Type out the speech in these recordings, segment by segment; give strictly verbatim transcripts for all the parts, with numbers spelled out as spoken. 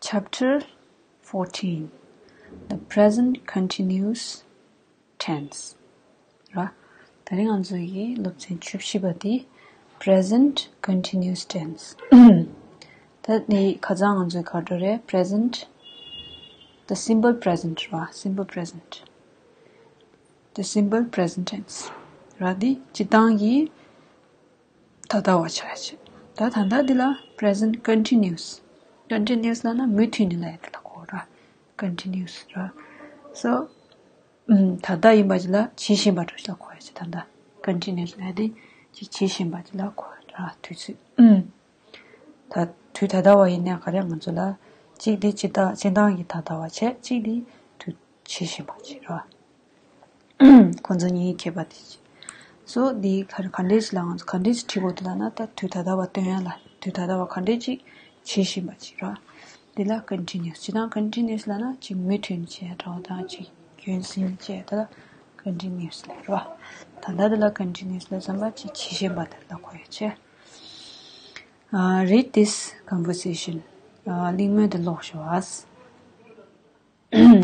Chapter fourteen. The present continuous tense. ར། ད་རིང་ང་ཚོ་ཡི་སློབ་ཚན་བཅུ་བཞི་པ་དེ་present continuous tense. ད་ནི་ཁ་སང་ང་ཚོའི་ག་འགྲོ་རེད། Present, the simple present ར། Simple present. The simple present tense. ར། འདི་སྤྱིར་བཏང་གི་ད་ལྟ་བ་ཆགས་ཆེ། ད་ད་ལྟ་འདི་ལ་present continuous. Continuous ལབ་ན་མུ་མཐུད་ནས་ལབ་ཡ་དེ་ལ་གོ་ར། Continuous ར། So ད་ལྟ་ཡིན་པ་ཅིག་ལ་བྱེད་བཞིན་པ་འདྲ་ཞིག་ལ་གོ་ཡ་ཆེ། ད་ལྟ་continuous ལབ་ཡ་དེ་ཅིག་བྱེད་བཞིན་པ་ཅིག་ལ་གོ་ཡ་ར། དུས་ཚོད། ད་དུས་ད་ལྟ་བ་ཡིན་ན་ག་རེ་ང་ཚོ་ལ་གཅིག་དེ་སྤྱིར་བཏང་སྤྱིར་བཏང་གི་ད་ལྟ་བ་བྱས། གཅིག་དེ་དུས་བྱེད་བཞིན་པ་ཅིག་ར། ཁོ་ཚོ་གཉིས་ཁྱད་པར་དེ་ཅི། So འདི་ག་ག་འདྲས་ལ་ང་ཚོ་ག་འདྲས་བྲིས་དགོས་འདུག་ལབ་ན། ད་དུས་ད་ལྟ་བ་སྟོན་ཡ་ལ་དུས་ད་ལྟ་བ་ག་འདྲས་ཅིག་བྱེད་བཞིན་པ་ཅིག་ར། འདི་ལ་continuous། སྤྱིར་བཏང་continuous ལབ་ན་ཅིག་མུ་མཐུད་ནས་བྱས་འདྲ་བོ་དང་ཅིག་རྒྱུན་བསྲིངས་བྱས། ད་ལ་continuous ལབ་ར། ད་ལྟ་འདི་ལ་continuous ལབ་ཙམ་པ་ཅིག་བྱེད་བཞིན་པ་དེ་ལ་གོ་ཡ་ཆེ། Uh, read this conversation. Uh, གླེང་མོལ་འདི་ཀློག་ཤོག་ཨ།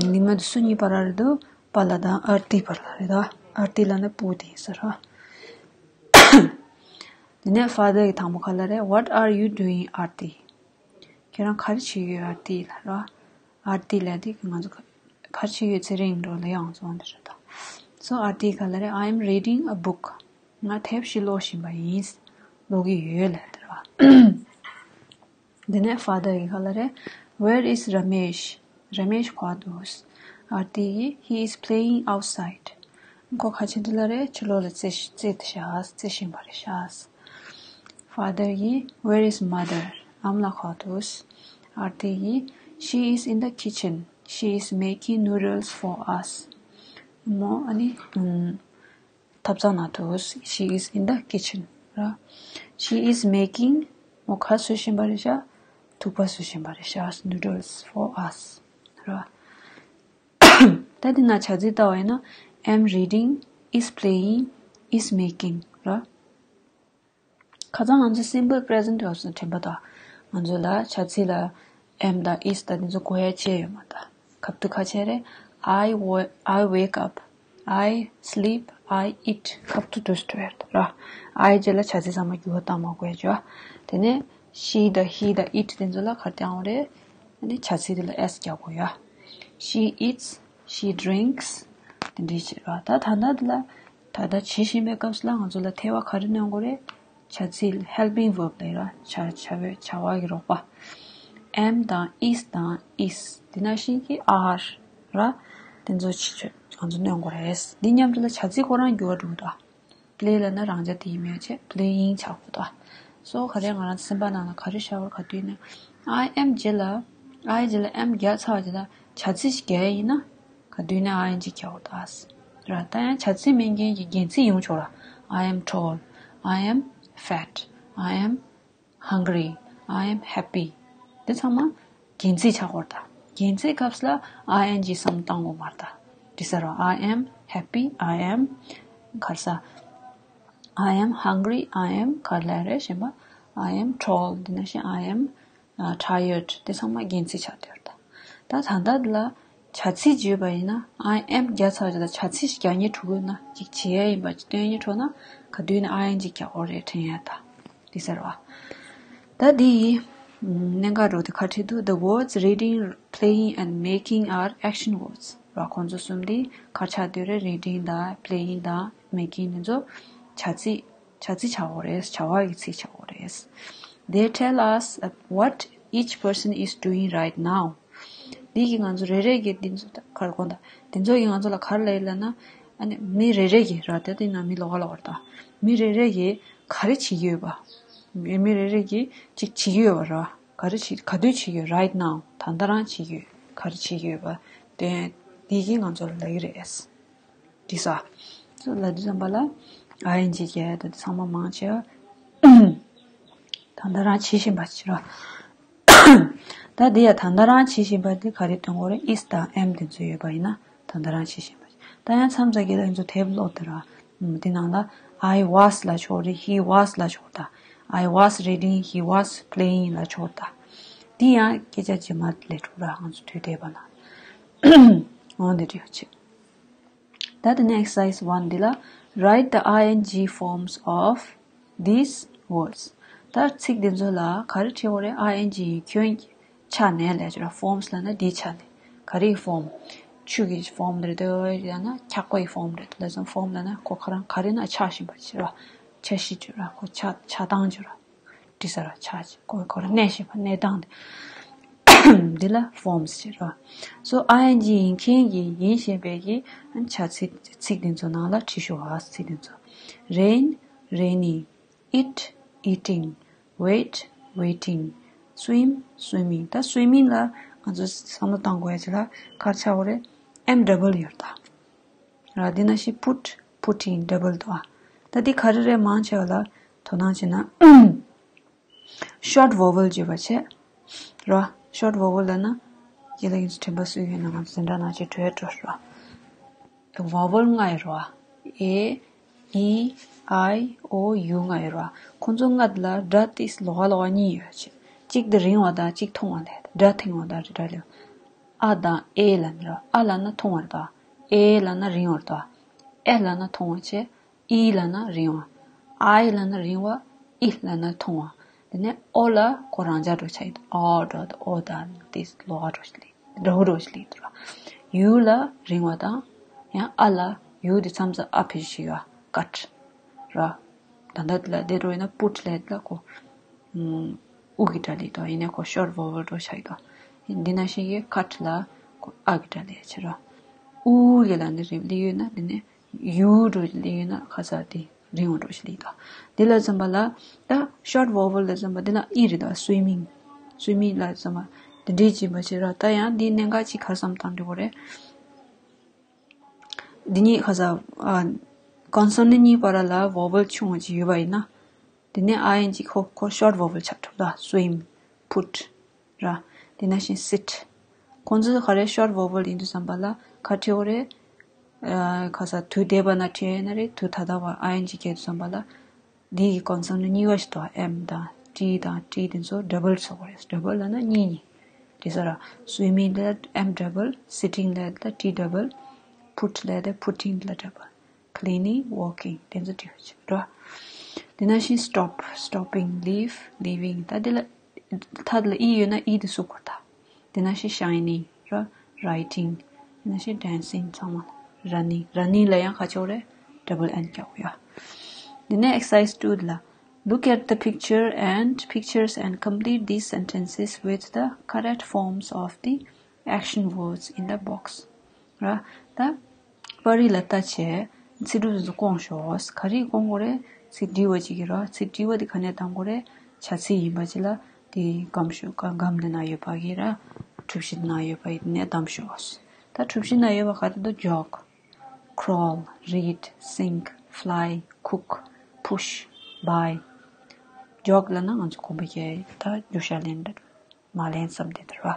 གླེང་མོལ་དེ་སུ་གཉིས་བར་རེད་འདུག་པཱ་ལགས་དང་ཨར་ཏི་བར་ལ་རེད་ད། ཨར་ཏི་ལབ་ན་སྤུ་གུ་དེ་ཡིན་ས་རེད། དེ་ནས་ཕ་དར་གྱི་དང་པོ་ག་ལབ་རེད། What are you doing, ཨར་ཏི། ཁྱེད་རང་ག་རེ་བྱེད་ཀྱི་ཡོད་ཨར་ཏི་ལབ་རེད། ཨར་ཏི་ལབ་དུས་ང་ཚོ་ག་རེ་བྱེད་ཀྱི་ཡོད་ཚེ་རིང་འགྲོ་ལ་ཡང་ཚོང་འདི་རེད་ད། So ཨར་ཏི་ག་ལབ་རེད། I am reading a book. ང་དེབ་ཞིག་ཀློག་བཞིན་པ་ཡིན། ཀློག་གི་ཡོད་ལབ་དེ་རེད། དེ་ནས་ཕ་དར་གྱིས་ག་ལབ་རེད། Where is Ramesh? ར་མེཤ་ག་པར་འདུག་ཨར་ཏི་གིས། He is playing outside. ཁོ་ག་བྱེད་འདི་ལ་རེད། ཕྱི་ལོགས་ལ་རྩེ་རྩེ་བཞག་རྩེ་བཞིན་པ་རེད་ཤག་ཕ་དར་གྱིས། Where is mother? ཨ་མ་ལགས་ག་པར་འདུག་ཨར་ཏི་གིས། She is in the kitchen. She is making noodles for us. མོ་ཨ་ནི་ཨུམ། ཐབ་ཚང་ནང་དུ། She is in the kitchen ར། She is making. མོ་ག་བཟོ་བཞིན་པ་རེད་ཤག་ཐུག་པ་བཟོ་བཞིན་པ་རེད་ཤག Noodles for us ར། ད་འདི་ན་བྱ་ཚིག་ལྟ་བ་ཡིན་ན། Am reading, is playing, is making ར། ཁ་སང་ང་ཚོ་simple present verbs དྲན་པ་དང་། ང་ཚོ་ལ་བྱ་ཚིག་ལ་am དང་is དང་དེ་ཚོ་དགོས་ཡ་ཅི་ཡོད་མ་རེད། ཁ་ཐུག་ཁ་ཆེ་རེད། I wo- I wake up, I sleep, I eat. ཁ་ཐུག་དུས་སུ་འགྲོ་ཡ་རེད་ར། I རྗེས་ལ་བྱ་ཚིག་ཚང་མ་འགྱུར་བ་བཏང་མ་དགོས་ཡ་ཅི་ཡོད། དེ་ནས་she དང་he དང་it དེ་ཚོ་ལ་ག་རེ་རྒྱག་དགོས་རེད། ཨ་ནི་བྱ་ཚིག་དེ་ལ་s རྒྱག་དགོས་ཡ། She eats, she drinks. དེ་འདྲའི་བྱེད་ར། ད་ད་ལྟ་འདི་ལ་ད་ལྟ་བྱེད་བཞིན་པའི་སྐབས་སུ་ལ་ང་ཚོ་ལ་ཐལ་བ་ག་རེ་སྣོན་དགོས་རེད། བྱ་ཚིག་helping verb ལབ་ར། བྱ་བྱ་བའི་བྱ་བ་གི་རོགས་པ། am དང་is དང་is། དེ་ནང་བཞིན་གྱི་are ར། དེ་ཚོ་ཆ་ཆ་ང་ཚོ་སྣོན་དགོས་རེད། འདི་མཉམ་དུ་ལ་བྱ་ཚིག་ཁོ་རང་འགྱུར་བ་འགྲོ་གི་འདུག play ལབ་ན་རང་འཇགས་དེ་ཡིན་མོད་ཅེས་playing ཆགས་དགོས་འདུག So ག་རེ་ང་རང་སེམས་པ་ནང་ལ་ག་རེ་ཤར་བ་ག་དུས་ནས། I am རྗེས་ལ། I རྗེས་ལ་am རྒྱག་ཚར་བ་རྗེས་ལ་བྱ་ཚིག་ཞིག་རྒྱག་ཡ་ཡིན་ན། ག་དུས་ནས་ing རྒྱག་དགོས་རེད། ད་ཡང་བྱ་ཚིག་མིན་མཁན་གྱི་རྒྱན་ཚིག་ཡོང་ཆོག་ར། I am tall, I am fat, I am hungry, I am happy. འདི་ཚང་མ་རྒྱན་ཚིག་ཆགས་དགོས་རེད་ད། རྒྱན་ཚིག་སྐབས་ལ་ing བསམ་བཏང་དགོས་མ་རེད་ད། འདི་ཟེར་རོ། I am happy, I am ག་རེ་ཟ། I am hungry, I am ག་རེ་ལབ་རེད་གཞན་པ། I am tall འདི་ནང་བཞིན་I am tired དེ་ཚང་མ་རྒྱན་ཚིག་ཆགས་བསྡད་ཡོད་རེད་ད། ད་ད་ལྟ་འདི་ལ་བྱ་ཚིག་བརྗོད་པ་ཡིན་ན། I am རྒྱག་ཚར་རྗེས་ལ་བྱ་ཚིག་ཞིག་རྒྱག་སྙིང་བྲོ་གི་ཡོད་ན། ཅིག་བྱེད་ཡ་ཡིན་པ་ཅིག་སྟོན་སྙིང་བྲོ་ན་ག་དུས་ནས་ing རྒྱག་དགོས་རེད་དྲན་ཡ་ད། འདི་ཟེར་བ། ད་འདི་ཡི་གནད་འགག་འདྲ་བོ་དེ་ག་རེ་འདུག The words reading, playing and making are action words. ར། ཁོང་ཚོ་གསུམ་འདི་ག་རེ་ཆགས་བསྡད་རེད། Reading དང་playing དང་making འདི་ཚོ་བྱ་ཚིག་བྱ་ཚིག་ཆགས་དགོས་རེད། བྱ་བ་གི་ཚིག་ཆགས་དགོས་རེད། They tell us what each person is doing right now. འདི་གིས་ང་ཚོ་རེ་རེ་གིས་འདི་ཚོ་ག་རེ་གོ་ད། འདི་ཚོ་གིས་ང་ཚོ་ལ་ག་རེ་ལབ་ཡོད་ལབ་ན། ཨ་ནི་མི་རེ་རེ་གིས་ར། ད་དེ་ན་མི་ལོགས་ཀ་ལོགས་ཀ་རེད་ད། མི་རེ་རེ་གིས་ག་རེ་བྱེད་ཀྱི་ཡོད་པ། མི་རེ་རེ་གིས་ཅིག་བྱེད་ཀྱི་ཡོད་པ་ར། ག་རེ་བྱེད་ག་དུས་བྱེད་ཀྱི་ཡོད། Right now ད་ལྟ་རང་བྱེད་ཀྱི་ཡོད། ག་རེ་བྱེད་ཀྱི་ཡོད་པ་དེ་འདི་གིས་ང་ཚོ་ལ་ལབ་ཀྱི་རེད། འགྲིག་སོང་། ལབ་དུས་ཙམ་པ་ལ་ing རྒྱག་ཡ་ད་དེ་ཚང་མ་མང་ཆེ་བ། ད་ལྟ་རང་བྱེད་བཞིན་པ་ཅིག་ར། ད་འདི་ཡ་ད་ལྟ་རང་བྱེད་བཞིན་པ་འདི་ག་རེ་སྟོན་དགོས་རེད། is དང་am དེ་ཚོ་ཡོད་པ་ཡིན་ན་ད་ལྟ་རང་བྱེད་བཞིན་པ་ཅིག་ད་ཡང་མཚམས་མཚམས་ཀྱི་ལ་ང་ཚོ་དེབ་ཀློག་དུས་ར། འདི་ནང་ལ་I was ལབ་ཆོག་རེད། He was ལབ་ཆོག་ད། I was reading, he was playing ལབ་ཆོག་ད། འདི་ཡང་སྐད་ཆ་རྗེས་མ་ལས་འགྲོ་ར་ང་ཚོ་དུས་འདས་པ་ན། འོ་འདི་འདྲ་ཡོད་ཆེ། ད་དེ་ནས་exercise one འདི་ལ། Write the I N G forms of these words. ད་ཚིག་འདི་ཚོ་ལ་ག་རེ་བྲིས་དགོས་རེད། I N G ཡིན་ཁྱོན་གྱི་ཆ་ནས་ལས་བྱོས་ར། forms ལབ་ན་འདིའི་ཆ་ནས། ག་རེའི་form། ཆུ་གི་form རེད་དོ། ཡང་ན་འཁྱག་པའི་form རེད་དོ། ལ་སོང་form ལབ་ན་ཁོ་ཁ་རང་ག་རེ་ན་ཆགས་བཞིན་པ་བྱོས་ར། ཆ་ཤས་བྱོས་ར། ཁོ་ཆགས་ཆགས་སྟངས་བྱོས་ར། འདྲི་ས་ར་ཆགས་བྱས་ཁོ་ཁོ་ར་གནས་བཞིན་པ་གནས་སྟངས་དེ། འདི་ལ་forms ཟེར་རོ། So I N G ཡིན་མཁན་གྱི་ཡིན་བཞིན་པའི་གི་བྱ་ཚིག་ཚིག་འདི་ཚོ་ནང་ལ་བྲིས་ཤོག་ཨ། ཚིག་འདི་ཚོ། Rain, raining. Eat, eating. Wait, waiting. Swim, swimming. ད་swimming ལ་ང་ཚོ་བསམ་བློ་བཏང་དགོས་ཡ་ཅིག་ལ་ག་རེ་ཆགས་དགོས་རེད། M double ཡོད་ད། ར། འདི་ནང་བཞིན་put, putting, double འདུག་ཨ། ད་འདི་ག་རེ་རེད། མང་ཆེ་བ་ལ་དོ་སྣང་བྱས་ན་short vowel བརྗོད་པ་བྱས་ར། short vowel ལབ་ན་ཅི་ལ་ཡིན་དྲན་པ་གསོས་ཡོད་ན་ང་ཚོ་འཛིན་གྲྭ་ནང་ཆེ་གྲོས་འགྲོ་ར། vowel ལྔ་ཡོད་ར། A, E, I, O, U ལྔ་ཡོད་ར། ཁོང་ཚོ་ལྔ་དེ་ལ་སྒྲ་ཏིས་ལོགས་ཀ་ལོགས་ཀ་གཉིས་ཡོད་ཆེ། གཅིག་དེ་རིང་བ་དང་གཅིག་ཐུང་བ་ལས། སྒྲ་ཐིང་བ་དང་སྒྲ་ལེ། ཨ་དང་ཨེ་ལབ་ན་ར། ཨ་ལབ་ན་ཐུང་བར་དོ། ཨེ་ལབ་ན་རིང་བར་དོ། ཨེ་ལབ་ན་ཐུང་བ་བྱས། ཨི་ལབ་ན་རིང་བ། ཨའི་ལབ་ན་རིང་བ། ཨི་ལབ་ན་ཐུང་བ། དེ་ནས་ཨོ་ལ་ཁོ་རང་འཇགས་འགྲོ་ཆགས་ཡིན། ཨོ་འགྲོ་དང་ཨོ་དང་དེ་ལོགས་ཀ་འགྲོ་ཞིག་ལེ། འདྲ་བོ་འགྲོ་ཞིག་ལེ་དུ་ར། ཡུ་ལ་རིང་བ་དང་། ཡང་ཨ་ལ་ཡུ་དེ་མཚམས་སུ་ཨ་ཕེ་ཞིག་ཡོད། ཀཊ་ར། ད་ལྟ་དེ་ལ་དེ་འགྲོ་ཡིན་ན་པུཊ་ལས་དེ་ལ་ཁོ། ཨུ་གི་སྒྲ་ལེ་དོ། ཡིན་ནའི་ཁོ་short vowel འགྲོ་ཆགས་ཡོད་དོ། འདི་ན་ཤེས་ཀྱི་ཀཊ་ལ་ཁོ་ཨ་གི་སྒྲ་ལེ་ཆེ་ར། ཨུ་གི་ལ་ནི་རིང་ལེ་ཡོད་ན་འདི་ནས་ཡུ་འགྲོ་ལེ་ཡོད་ན་ཁ་ས་དེ་རིང་བ་འགྲོ་ཞིག་ལེ་དོ། འདི་ལ་ཙམ་པ་ལ་ད་short vowel ལ་ཙམ་པ་འདི་ལ་ཨི་རེད་དོ། swimming swimming ལ་ཙམ་པ་འདི་འདྲའི་སྦྱིན་པ་བྱེད་ར། ད་ཡང་འདི་གནད་འགག་ཅིག་ག་བསམ་བཏང་འགྲོ་གི་རེད། འདི་གཉིས་ཁ་ས་ཨ། consonant གཉིས་བར་ལ་vowel ཆུང་བ་ཅིག་ཡོད་པ་ཡིན་ན། དེ་ནས་I N G ཁོ་ཁོ་short vowel ཆགས་ཐུབ་ད། swim, put ར། དེ་ནང་བཞིན་sit ཁོང་ཚོ་ག་རེ་short vowel ཡིན་དུས་ཙམ་པ་ལ་ག་བྲིས་ཡོད་རེད། ཨ། ཁ་ས་དུས་འདས་པ་ན་བྲིས་ཡོད་ན་རེད། དུས་ད་ལྟ་བ་I N G བརྒྱབ་དུས་ཙམ་པ་ལ། འདི་གི་consonant གཉིས་པ་ཞིག་འདུག M དང་T དང་T དེ་ཚོ་double བཟོ་དགོས་རེད། double ལབ་ན་གཉིས་གཉིས། དེ་ཚོ་ར། swimming ལ་M double, sitting ལ་ད་T double, put ལ་ད་putting ལ་double, cleaning, walking དེ་ཚོ་བྲིས་ཡོད་ར། དེ་ནང་བཞིན་stop, stopping, leave, leaving ད་དེ་ལ་མཐའ་ལ་E ཡོད་ན་E དེ་བསུབ་དགོས་ད། དེ་ནང་བཞིན་shining ར། writing དེ་ནང་བཞིན་dancing ཚང་མ། running, running ལ་ཡང་ག་ཅོག་རེད། double N རྒྱག་དགོས་ཡ། དེ་ནས་exercise two ལ། Look at the picture and pictures and complete these sentences with the correct forms of the action words in the box. ར། ད་པར་རིས་ལ་ལྟ་བྱས། ཚིག་གྲུབ་དེ་ཚོ་སྐོང་ཤོག་ག་རེ་སྐོང་དགོས་རེད། ཚིག་འབྲི་བ་ཅིག་གི་ར། ཚིག་འབྲི་བ་དེ་ག་ནས་གདམ་དགོས་རེད། བྱ་ཚིག་ཡིན་པ་ཅིག་ལ་དེའི་སྒམ་ཤོག་ག་སྒམ་དེ་ན་ཡོད་པ་གི་ར། གྲུ་བཞི་དེ་ན་ཡོད་པ་ཡི་དེ་ནས་གདམ་ཤོག་ད་གྲུ་བཞི་ན་ཡོད་པ་ག་རེ་འདུག jog, crawl, read, sing, fly, cook, push, buy. jog ལབ་ན་ང་ཚོ་གོམ་པ་རྒྱག་ད་རྒྱུག་ཤར་ལེན་འདྲ། མ་ལེན་བསམ་དེ་འདྲ་བ།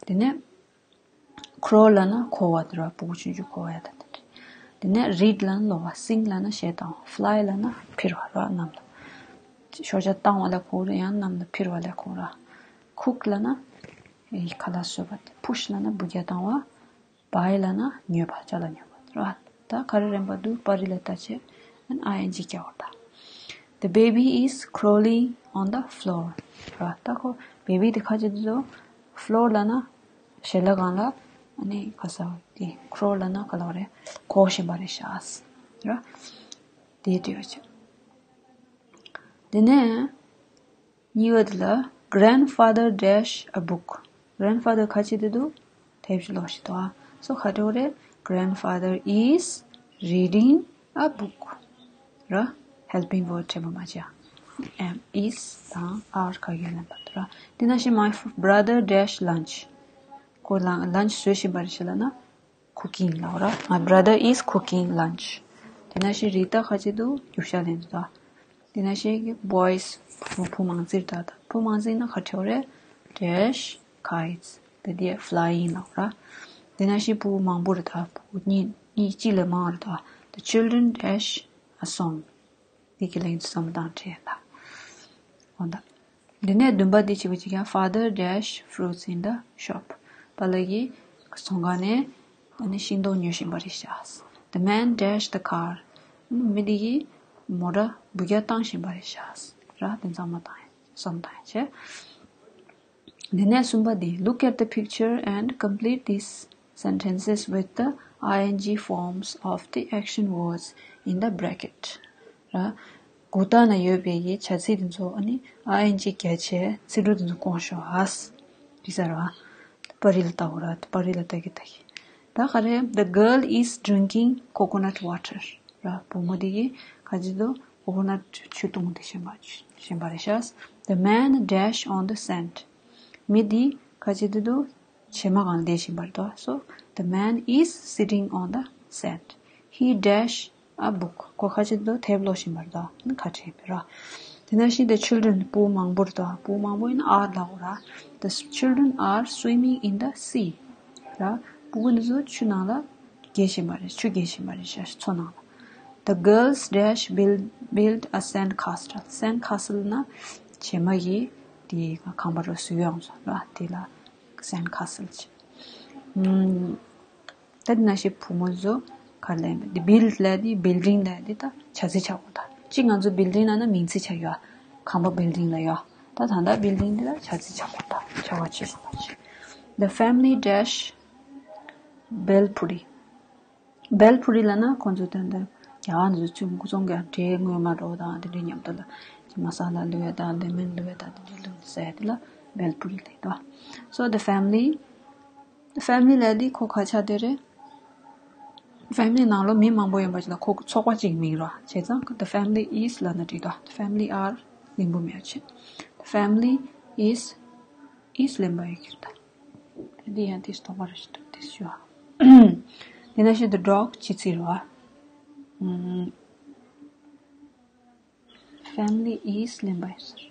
དེ་ནས་crawl ལབ་ན་འཁོར་བ་དེ་ར། སྤུ་གུ་ཆུང་ཆུང་འཁོར་བ་ཡ་ད་དེ་འདྲ། དེ་ནས་read ལབ་ན་ཀློག་པ། sing ལབ་ན་གཞས་གཏོང་། fly ལབ་ན་འཕུར་བ་ར། གནམ་ལ་ཤོག་བྱ་བཏང་བ་ལ་གོ་ར། ཡང་གནམ་ལ་འཕུར་བ་ལ་གོ་ར། cook ལབ་ན་ཁ་ལག་བཟོ་བ། push ལབ་ན་འབུད་རྒྱག་བཏང་བ། buy ལབ་ན་ཉོས་པ། ཅ་ལག་ཉོས་པ་ར། ད་ག་རེ་རན་པ་འདུག་པར་རིས་ལ་ལྟ་བྱས། ཨན་I N G རྒྱག་པ་ད། The baby is crawling on the floor ར། ད་ཁོ་baby དེ་ག་ཅི་འདུག floor ལབ་ན་ཞལ་ལག་སྒང་ལ། ཨ་ནི་ག་ས་དེ་crawl ལབ་ན་ག་ལ་བ་རེད། འཁོར་བཞིན་པ་རེད་ཤག་ར། དེ་དུས་ཡོད་ཆེ། དེ་ནས་གཉིས་པ་དེ་ལ། Grandfather dash a book. grandfather ག་ཅི་དེ་འདུག་དེབ་ཅིག་ཀློག་བཞིན་འདུག་ཨ། སོ་ག་འདྲ་བོ་རེད། Grandfather is reading a book ར། helping verb དྲན་པ་མ་བརྗེད་ཨ། am, is དང་are ག་གི་ལན་པ་དེ་ར། དེ་ནང་བཞིན་my brother dash lunch. ཁོ་ལ་lunch བཟོས་བཞིན་པ་རེད་ཤག་ལབ་ན། cooking ལབ་ར། My brother is cooking lunch. དེ་ནང་བཞིན་རི་ཏ་ག་ཅི་འདུག་རྒྱུག་ཤར་ལེན་འདུག་ད། དེ་ནང་བཞིན་གྱི་boys བུ་བུ་མང་རྩིས་རེད་ད། བུ་མང་རྩིས་ན་ག་འདྲ་བོ་རེད། dash kites དེ་དེ་flying ལབ་ར། དེ་ནང་བཞིན་བུ་མང་པོ་རེད་ད། བུ་གཉིས་གཉིས་གཅིག་ལས་མང་རེད་ད། The children dash a song. འདི་གི་ལན་བསམ་བཏང་བྲལ་ལ། འོ་ད། འདི་ནས་བདུན་པ་འདི་བྱེད་པ་ཅིག་ཡང་། Father dash fruits in the shop. པཱ་ལགས་ཀྱིས་ཚོང་ཁང་ནས་ཨ་ནི་ཤིང་ཏོག་ཉོ་བཞིན་པ་རེད་ཤག The man dash the car. མི་འདི་གིས་མོ་ཊ་འབུད་རྒྱག་བཏང་བཞིན་པ་རེད་ཤག་ར། དེ་ཚང་མ་བཏང་ཡ་བསམ་བཏང་ཡ་བྱས། འདི་ནས་གསུམ་པ་འདི། Look at the picture and complete these sentences with the I N G forms of the action words in the bracket. ར། གུ་ཏ་ན་ཡོད་པའི་གི་བྱ་ཚིག་དེ་ཚོ་ཨ་ནི་I N G བརྒྱབ་བྱས་ཚིག་འབྲུ་དེ་ཚོ་སྐོང་ཤོག་ཨ། དེ་ཟེར་བ། པར་རིས་ལ་ལྟ་དགོས་ར། པར་རིས་ལ་ལྟ་གི་ལྟ་གི། ད་ག་རེ། The girl is drinking coconut water. ར། བུ་མོ་དེ་གིས་ག་ཅི་འདུག coconut ཆུ་བཏུང་དེ་བཞིན་པ་བཞིན་པ་རེད་ཤག The man dash on the sand. མི་དེ་ག་ཅི་འདུག་བྱེ་མ་སྒང་བསྡད་བཞིན་པ་རེད་དོ། So the man is sitting on the sand. He dash a book. ཁོ་ག་ཅི་འདུག་དེབ་ཀློག་བཞིན་པ་རེད་དོ། ཁ་བྲལ་བ་ར། དེ་ནང་བཞིན་the children བུ་མང་པོ་རེད་དོ། བུ་མང་པོ་ཡིན་ན་are ལབ་དགོས་ར། The children are swimming in the sea. ར། ཕྲུ་གུ་འདི་ཚོ་ཆུ་ནང་ལ་འགྱེལ་བཞིན་པ་རེད། ཆུ་འགྱེལ་བཞིན་པ་རེད་ཤག་མཚོ་ནང་ལ། The girls dash build build a sand castle. Sand castle ན་བྱེ་མ་གི་དེ་ཁང་པ་རུ་བཟོས་ཡོང་ཚོ་ར། དེ་ལ་sand castle བྱེད། ཨུམ། ད་དེ་ནང་བཞིན་བུ་མོ་ཚོ་ག་རེ་ལབ་ཡིན་པ། འདི་build ལབ་དེ་building ལབ་དེ་ད་བྱ་ཚིག་ཆགས་དགོས། ད་གཅིག་ང་ཚོ་building ལབ་ན་མིང་ཚིག་ཆགས་ཡོད། ཁང་པ་building ལབ་ཡོད། ད་ད་ལྟ་building འདི་ལ་བྱ་ཚིག་ཆགས་དགོས། ད་བྱ་བ་བྱེད་དགོས་པ་བྱེད། The family dash Bhelpuri. Bhelpuri ལབ་ན་ཁོང་ཚོ་ད་ལྟ་རྒྱ་གར་འདི་ཚོ་ཆུ་མགོ་རྫོང་གི་འབྲས་དངོས་མ་འདྲ་བོ་དང་དེ་འདྲའི་མཉམ་དུ་ལ་ཅི་མ་ས་ལ་ལུ་ཡ་དང་ལེ་མོན་ལུ་ཡ་དང་དེ་འདྲའི་ལུ་ཟེར་ཡ་དེ་ལ་Bhelpuri ལབ་དོ། So the family family ལབ་དེ་ཁོ་ག་ཆགས་བསྡད་རེད། Family ནང་ལོ་མི་མང་པོ་ཡོད་པ་ཅིག་ལ་ཁོ་ཚོགས་པ་གཅིག་མིང་རོ། བྱས་ཙང་the family is ལབ་ན་འགྲིག་དོ། The family are ལིང་བུ་མེད་ཆེ། The family is is ལེན་པ་ཡོད་ཀྱི་རེད། ད་འདི་ཡང་དེ་སྟོང་པ་རེད་ཤི་འདུག་དེ་ཞུ་བ། དེ་ནང་བཞིན་the dog ཇི་ཚིག་རེད་བ། ཨུམ། Family is ལེན་པ་ཡོད་ཟེར།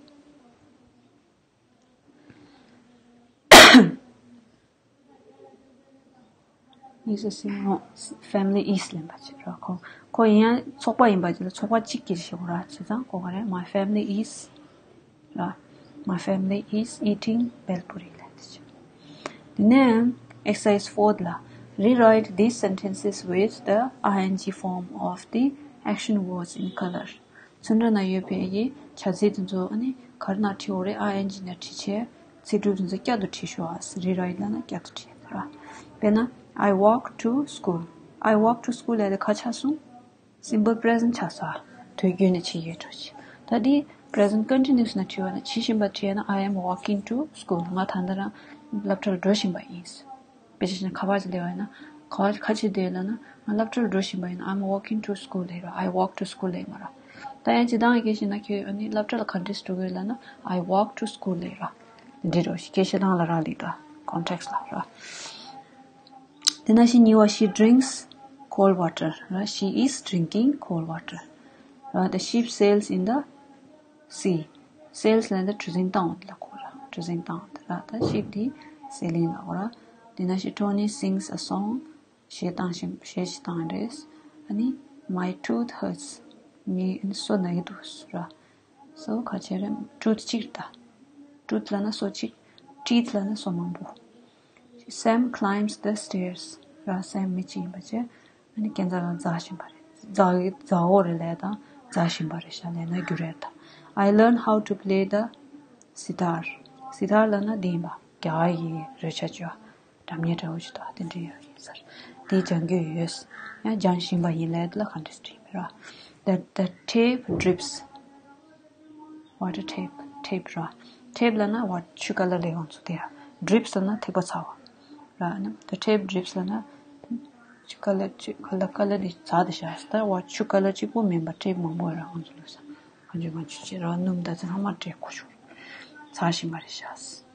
Is a single family is ལེན་པ་ཅིག་ར། ཁོ་ཁོ་ཡིན་ཡང་ཚོགས་པ་ཡིན་པ་ཅིག་ལ་ཚོགས་པ་གཅིག་གིས་ཞེས་པ་ར། བྱས་ཙང་ཁོ་ག་རེ། My family is ར། My family is eating bhelpuri ལབ་དེ་ཅིག་དེ་ནས་exercise four ལ། Rewrite these sentences with the I N G form of the action words in color. ཚོན་ཁྲ་ན་ཡོད་པའི་གི་བྱ་ཚིག་དེ་ཚོ་ཨ་ནི་ག་རེ་ན་བྲིས་ཡོད་རེད། I N G ན་བྲིས་བྱས་ཚིག་འབྲུ་དེ་ཚོ་བསྐྱར་དུ་བྲིས་ཤོག་ཨ། Rewrite ལབ་ན་བསྐྱར་དུ་བྲིས་ར། དཔེར་ན། I walk to school. I walk to school ལབ་དེ་ག་ཆགས་སོང་། Simple present ཆགས་སོང་ཨ། དུས་རྒྱུན་ནས་བྱེད་ཀྱི་ཡོད་འགྲོ་ཅིག་ད་འདི་present continuous ན་བྲིས་པ་ན་བྱེད་བཞིན་པ་བྲིས་ན། I am walking to school. ང་ད་ལྟ་རང་སློབ་གྲྭར་འགྲོ་བཞིན་པ་ཡིན། དཔེ་ཆ་ཞིག་ཁ་པར་ཅིག་སླེབས་པ་ཡིན་ན། ག་པར་ག་ཅིག་སྡོད་ལབ་ན། ང་སློབ་གྲྭར་འགྲོ་བཞིན་པ་ཡིན་ན། I'm walking to school ལབ་ར། I walk to school ལབ་མ་ར། ད་ཡང་སྤྱིར་བཏང་གི་སྐད་ཆ་ན་ཁྱོད་ཨ་ནི་སློབ་གྲྭ་ལ་ག་འདྲས་འགྲོ་གི་ལབ་ན། I walk to school ལབ་ར། འདི་རོ་ཞིག་སྐད་ཆ་སྟངས་ལ་རག་ལས་ད། Context ལ་ར། དེ་ནང་བཞིན་གཉིས་པ། She drinks cold water ར། She is drinking cold water ར། The ship sails in the sea. Sails ལབ་ན་གྲུ་གཟིངས་བཏང་བ་ལ་གོ་ར། གྲུ་གཟིངས་བཏང་བ་ལ་ར། ད་ship དེ་sailing ལ་གོ་ར། དེ་ནང་བཞིན་Tony sings a song. གཞས་བཏང་བཞིན་གཞས་ཤིག་བཏང་རེད། ཨ་ནི། My tooth hurts. ངའི་ཨ་ནི་སོ་ན་གི་འདུག་ར། སོ་ག་ཅི་རེད། Tooth གཅིག་རེད་ད། Tooth ལབ་ན་སོ་གཅིག Teeth ལབ་ན་སོ་མང་པོ། Sam climbs the stairs ར། Sam མི་གཅིག་ཡིན་པ་བྱས། ཨ་ནི་ཁྱེད་ཚོ་ལ་འཛེག་བཞིན་པ་རེད། འཛེག་འཛེག་འོག་རེད་ལས་དང་འཛེག་བཞིན་པ་རེད་ཤག་ལས་ན་རྒྱུ་རེད་ད། I learn how to play the sitar. Sitar ལབ་ན་འདི་ཡིན་པ། རྒྱ་གར་གྱི་རོལ་ཆ་ཅོ། སྒྲ་སྙན་འདྲ་བོ་ཞིག་འདུག་དེ་འདྲ་ཡོད་ཡིན་ཟེར། དེ་སྦྱང་གི་ཡོད། ཡང་སྦྱང་བཞིན་པ་ཡིན་ལས་དེ་ལ་ག་འདྲས་བྲིས་མི་ར། The the tap drips. Water tap, tap ར། Tap ལབ་ན་ཝ་ཆུ་ཀ་ལ་ལས་ཡོང་ཚུལ་དེ་ར། Drips ལབ་ན་ཐིགས་པ་ཚ་བ་ར། The tap drips ལབ་ན་ཆུ་ཀ་ལ་ཆུ་ཀ་ལ་ཀ་ལ་དེ་ཚ་དེ་ཤ་ད་ཝ་ཆུ་ཀ་ལ་གཅིག་པོ་མིན་པ་tap མང་པོ་ར། ང་ཚོ་ལུས་ས་གང་ཅི་གང་ཅི་ཅི་ར་སྣུམ་ད་ཚ་ཧ་མ་tap ཁུ་ཤོར་ཚ་བཞིན་པ་རེད་ཤག